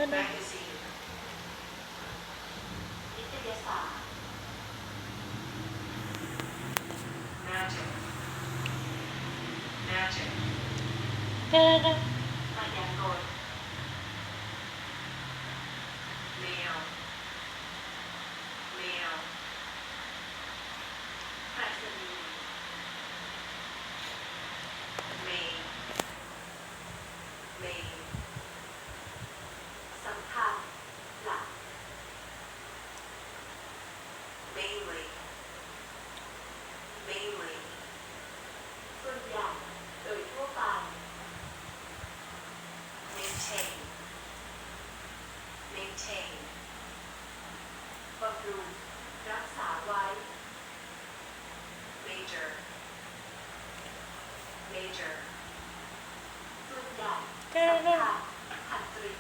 Magazine. ນິຕະຍະສານ. Magic. Magic. ມາຍາກົນ. Mail. Mail. ໄປສະນີ. Mail. Mail. ສຳພັນ ຫຼັກ. Mainly. Mainly. ສ່ວນໃຫຍ່, ໂດຍທົ່ວໄປ. Maintain. Maintain. ບຳລຸງ, ຮັກສາໄວ້. Major. Major. ສ່ວນໃຫຍ່, ສຳຄັນ, ພັນຕຣີ.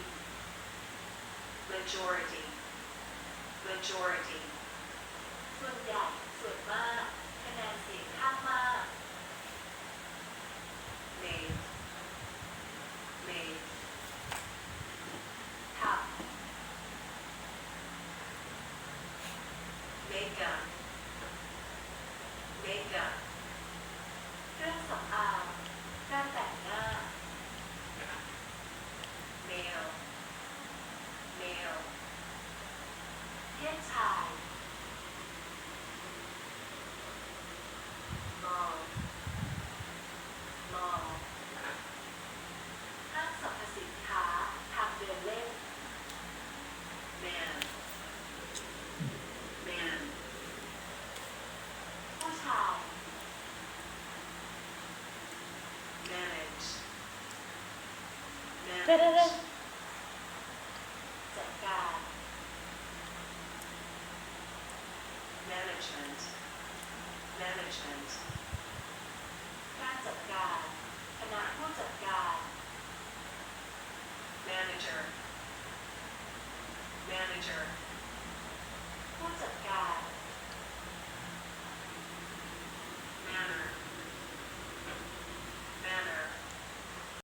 Majority. Majority. ສ່ວນໃຫຍ່, ສ່ວນມາກ, ຄະແນນສຽງຂ້າງມາກ. Made. Made. ທຳ. Makeup. Makeup. ເຄື່ອງສຳອາງ, ການແຕ່ງໜ້າ. Mail. Mail. ເພດຊາຍ. Mall. Mall. ຫ້າງສຳພະສິນຄ້າ, ທາງເດີນເລ່ນ. Man. Man. ຜູ້ຊາຍ. Manage. Manage. ຈັດການ. Management. Management. ການຈັດການ, ຄະນະຜູ້ຈັດການ. Manager. Manager. ຜູ້ຈັດການ,